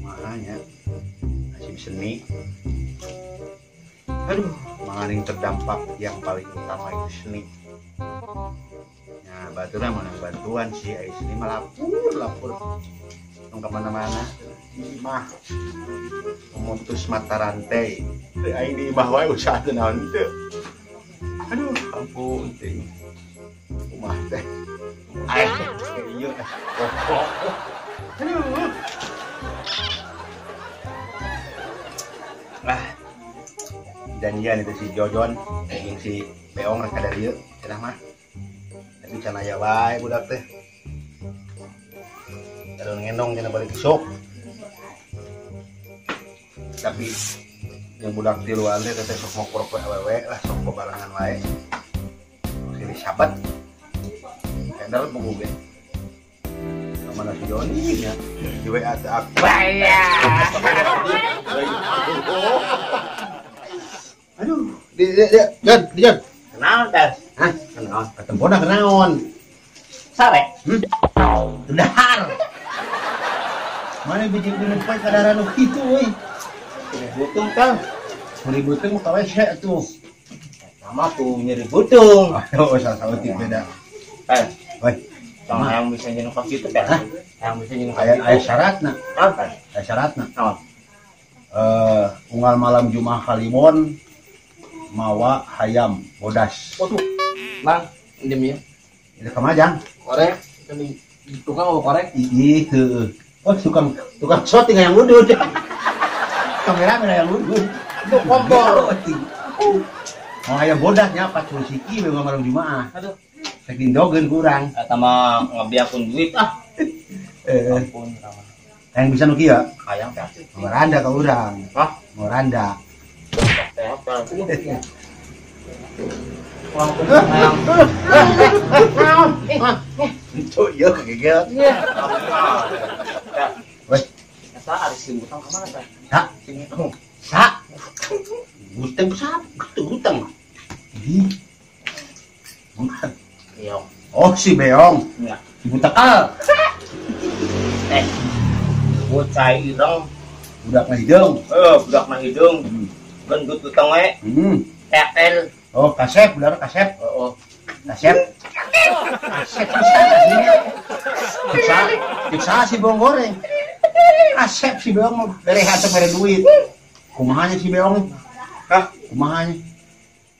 Makanya nasib seni. Aduh, maling terdampak yang paling utama itu seni. Nah, baturna menang bantuan sih, ai seni mah lapur. Tong kemana-mana. Imah memutus mata rantai. Teu aing di imah wae usaha teu naon teu. Aduh, ampun teh. Kumaha teh? Aing ieu pokok. Aduh. Lah, janjian itu si Jojon jeung si Beong rek ka dieu cenah mah. Tapi can aya wae budak teh. Terus ngendong cenah balik isuk. Tapi yang budak di luar teh teh sok mokrok we awewe lah sok babarengan wae. Si Elizabeth. Kendal buku ge. Mana si Joni nya di WA teh aku. Aduh, di Jon. Kenaon teh? Hah? Kenaon? Ketempona kenaon? Sare. Dahar. Mana biji poe kadaran nu kitu euy. Butung teh. Meuli butung ka WC atuh. Sama tuh nyeri butung. Oh, salah saeutik beda. Oi. Tong hayang bisa nyeun ka kitu teh. Hayang bisa nyeun ka kitu. Aya syaratna. Apa? Aya syaratna. Naon? Unggal malam Jumat Kaliwon mawa hayam bodas. Waduh. Bang, minjem ya. Itu kemana, Jang? Korek, ini tukang mau korek? Ih, heeh. Oh, tukang syuting yang udud. Kameramen yang udud. Itu kompor. Mau hayam bodasnya 40 siki we malam Jumat. Aduh. Rek dindogeun kurang. Eta mah ngebiakun duit ah. Ampun, yang bisa nu kieu? Hayang teh. Ngoranda ka urang. Hah? Ngoranda. Itu iya kegegel. Weh, sa ari si butang ka mana teh? Sa, si butang. Sa. Butang sa, butang. Ih. Butang. Beong. Oh, si Beong. Ya. Si Butakal. Bocah ireng, budak mah hideung. Budak mah hideung. Gendut butang we. Tekel. Oh, kasep, budak kasep. Oh. Kasep. Kasep pisan aslinya. Siksa si Beong goreng. Kasep si Beong mah bere hate bere duit. Kumahanya si Beong? Hah? Kumahanya?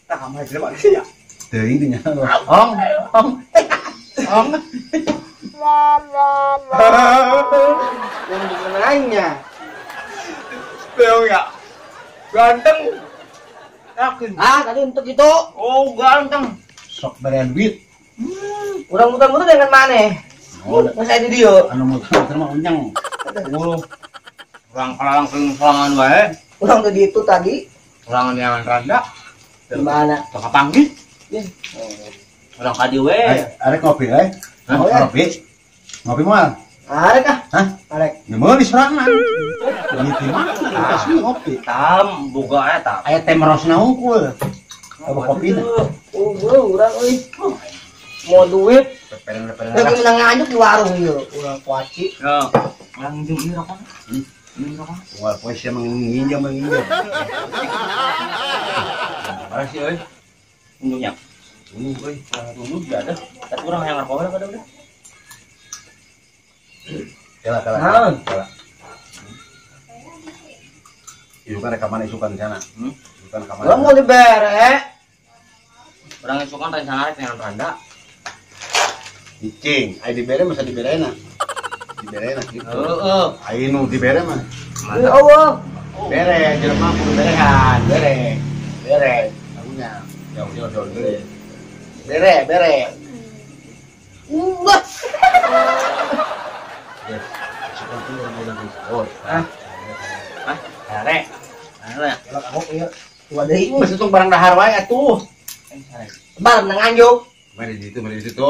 Tah kamari jelema sih ya. Teuing teh nya. Ong, ong. Ong. Yang nanya. Beong ya. Ganteng. Yakin. Ah, tadi untuk itu. Oh, ganteng. Sok bere duit. Urang muter-muter dengan maneh. Oh, masa di dieu. Anu muter-muter mah unyang. Oh. Urang langsung sorangan wae. Urang tadi itu tadi. Urang neangan randa. Di mana? Teu kapanggih. Urang ka dieu we. Arek ngopi euy. Ngopi. Ngopi moal? Arek ah. Hah? Arek. Ya meuli sorangan. Di mana kasih ngopi. Tam boga eta. Aya teh merosna unggul. Apa kopina? Unggul urang euy. Mau duit. Pepereng-pepereng. Lagi menang nganjuk di warung ieu. Urang kuaci. Ya. Urang jeung ieu rokona. Ieu rokona. Unggal poe sia menginjam menginjam. Parah sih euy. Undungnya. Undung euy. Undung enggak ada. Tapi urang hayang rokok kada udah. Kala kala. Kala. Isukan rek kamana isukan di sana? Isukan kamana? Urang mau dibere. Urang isukan rencana rek neangan randa. Cicing, ai dibere masa diberena. Diberena gitu. Heeh. Ai nu dibere mah. Ya Allah. Bere, jelema kudu berehan, bere. Bere, tahunya. Jauh jauh jauh bere. Bere, bere. Wah. Yes. Isukan tuh urang udah sahur. Hah? Hah? Sare. Sare. Kalau aku ieu tua deui. Geus untung barang dahar wae atuh. Sare. Barang nang nganjuk. Mari di situ, mari di situ.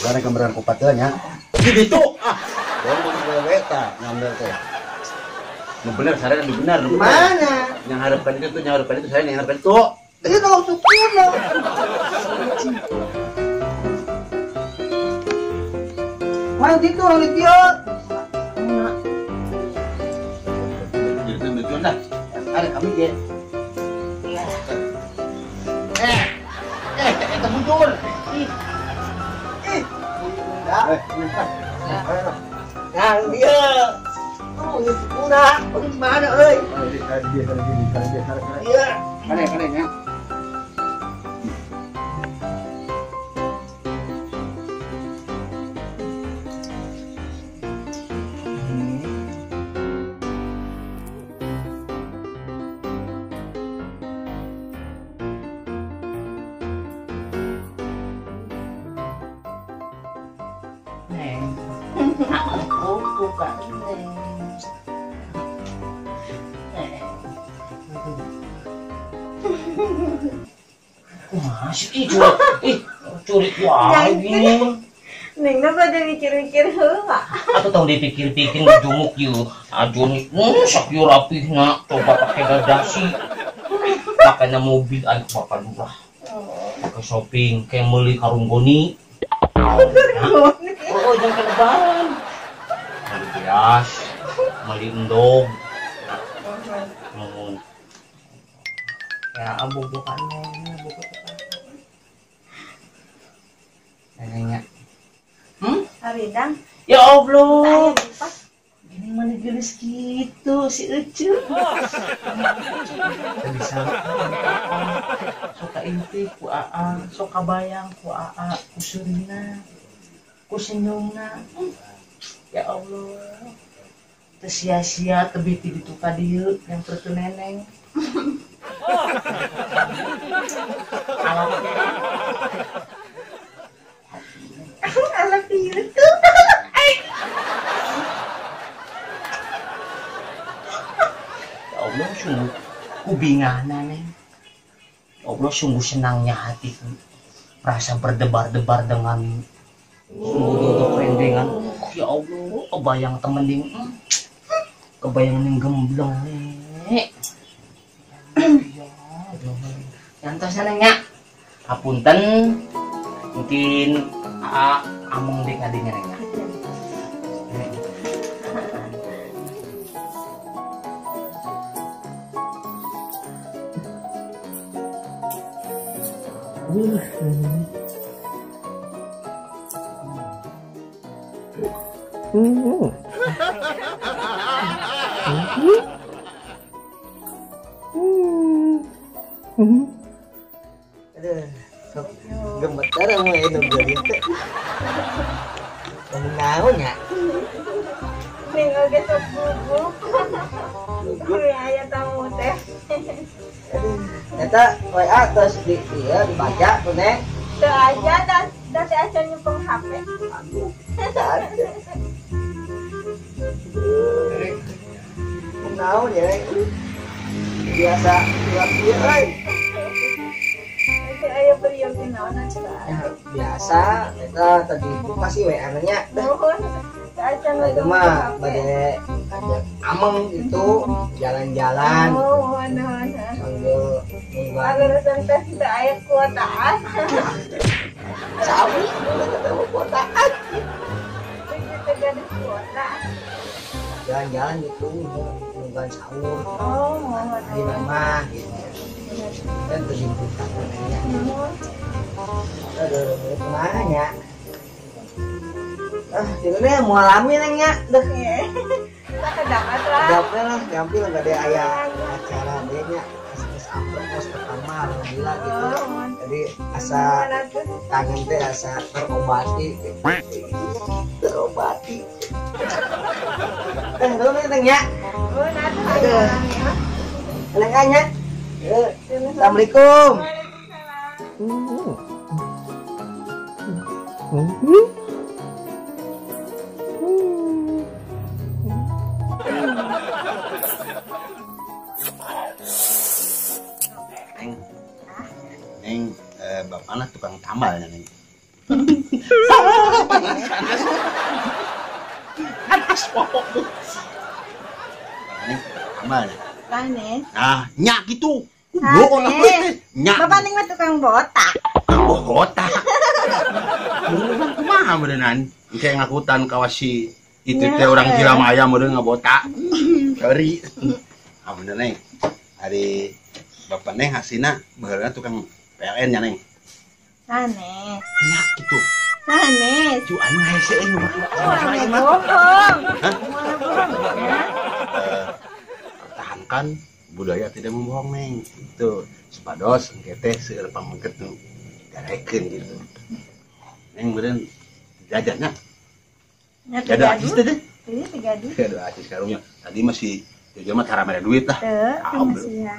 Urang gambaran kupat teh nya. Di ditu. Ah. Urang mun wewe ta ngambil teh. Nu bener sare nu bener, nu bener. Mana? Yang harapkan itu tuh, yang harapkan itu saya yang harapkan itu. Itu kalau sukuna. Main itu orang dia. Betul dah. Ada kami ge. Eta muncul. Ih. Nah, dia. Oh, ini kuna. Mana euy? Iya. Kane nya. Masih curik wae gini. Neng pada mikir-mikir heula. Atau tong dipikir-pikir ngejumuk yeuh. Ajunik sok yeuh rapihna coba pakai dasi. Pakainya mobil aing bapak lurah. Pakai shopping kayak meuli karung goni. Oh, jangan lebaran. Meuli beas, meuli endog. Nuhun. Ya bobokan bobokan. Nanya. Haridang. Ya Allah. Gini mana gelis gitu si Ece. Bisa soka inti ku aa, soka bayang ku aa, ku surina, ku senyumna. Ya Allah. Teu sia-sia tebih ti ditu ka dieu yang pertu neneng. I love you too. Ya Allah sungguh kubingana neng. Ya Allah sungguh senangnya hatiku. Rasa berdebar-debar dengan sungguh duduk rendengan. Ya Allah kebayang temening. Kebayang neng gemblong nek. Ya Allah. Yantosna neng nya. Hapunten mungkin amung dek adiknya neng. Aduh, sok gemeter mau itu geulis teh. Ngomong naon nya? Neng oge sok gugup. Gugup aya tamu teh. Aduh, eta WA terus di ieu dibaca tuh Neng. Teu aja da teh acan nyepeng HP. Aduh, ada. Naon ya? Biasa ieu euy. Aya berieu teh naon aja. Biasa eta tadi masih WA nya. Nuhun. Acan itu mah bade ajak ameng gitu jalan-jalan. Oh, nuhun. Sambil nungguan. Alurusan teh teu aya kuotaan. Sabi ketemu kuotaan. Teu gaduh kuota. Jalan-jalan gitu nungguan sahur. Oh, nuhun. Di mama gitu. Dan terjemput nanya. Aduh, kemana nya? Ah, itu nih mau alami neng nya. Duh. Sakedap lah. Kedapnya lah, gampil nggak ada ayah acara deh nya. Terus upload post pertama, alhamdulillah gitu. Jadi asa kangen teh asa terobati, terobati. Dulu nih neng nya. Aduh. Neng nya. Assalamualaikum. Neng, neng, bapak lah tukang tambal ya, neng. Panas, panas, panas pokok tuh. Neng, tambal ya. Panas. Nah, nyak gitu. Nyak. Bapak neng mah tukang botak. Botak. Kumaha beneran? Engke ngakutan kawasi itu teh orang Cilamaya meureun ngabotak. Sorry. Ah bener Neng. Ari bapak Neng hasina baheula tukang PLN nya Neng. Sanes. Nya kitu. Sanes. Cu aing hese euy mah. Bohong. Hah? Pertahankan budaya tidak membohong Neng. Itu supados engke teh seueur pamengket nu darekeun gitu. Neng meureun jajanna. Ada acis teh. Iya, tiga duit. Ada acis karunya. Tadi masih Jojo mah tara mere duit lah. Teu,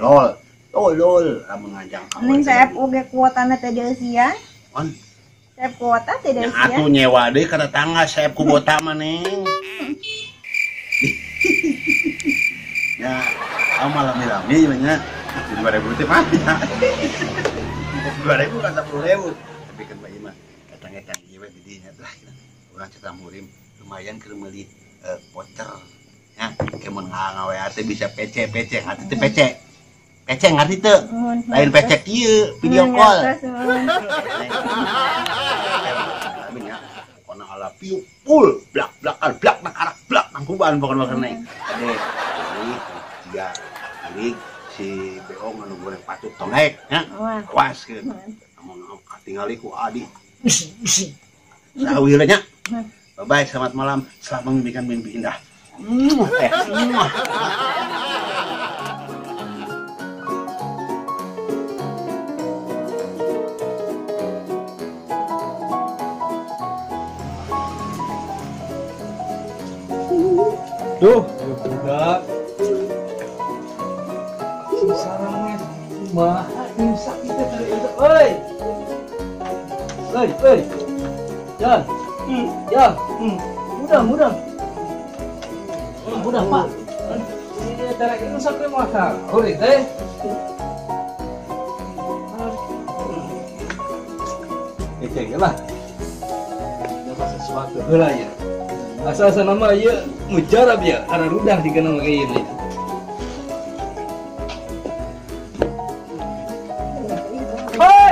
lol. Tolol lamun ngajang ka. Neng saya oge kuotana teh dieusian. On. Saya kuota teh dieusian. Atuh nyewa deui ka tetangga saya kubota mah Neng. Ya, kamu malah rame nya. 2000 teh mah. 2000 kan 10.000. Tapi kan bae mah datang-datang ieu we di dinya tah. Urang cetak murim lumayan keur meuli voucher. Ya, ke mun ngawe teh bisa PC PC ngarti teh PC. PC ngarti teu? Lain PC kieu, video call. Tapi nya pokona ala piu pul blak blakan blak nak blak nangkuban pokona mah Neng. Ade, ini tiga ini si Beong anu goreng patut tong naik nya. Awas keun. Amun katingali ku Adi. Sawir nya. Bye bye, selamat malam, selamat memimpikan mimpi indah. Duh, budak. Sarangnya kumaha imsak kita tadi imsak. Oi. Oi, oi. Jan. Ya. Mudah. Udah, Pak. Ini tarik imsak teh mah. Hore teh. Cek lah. Dapat sesuatu heula ya. Asa-asa nama ieu mujarab ya, arah rudah dikena make ieu. Hoi!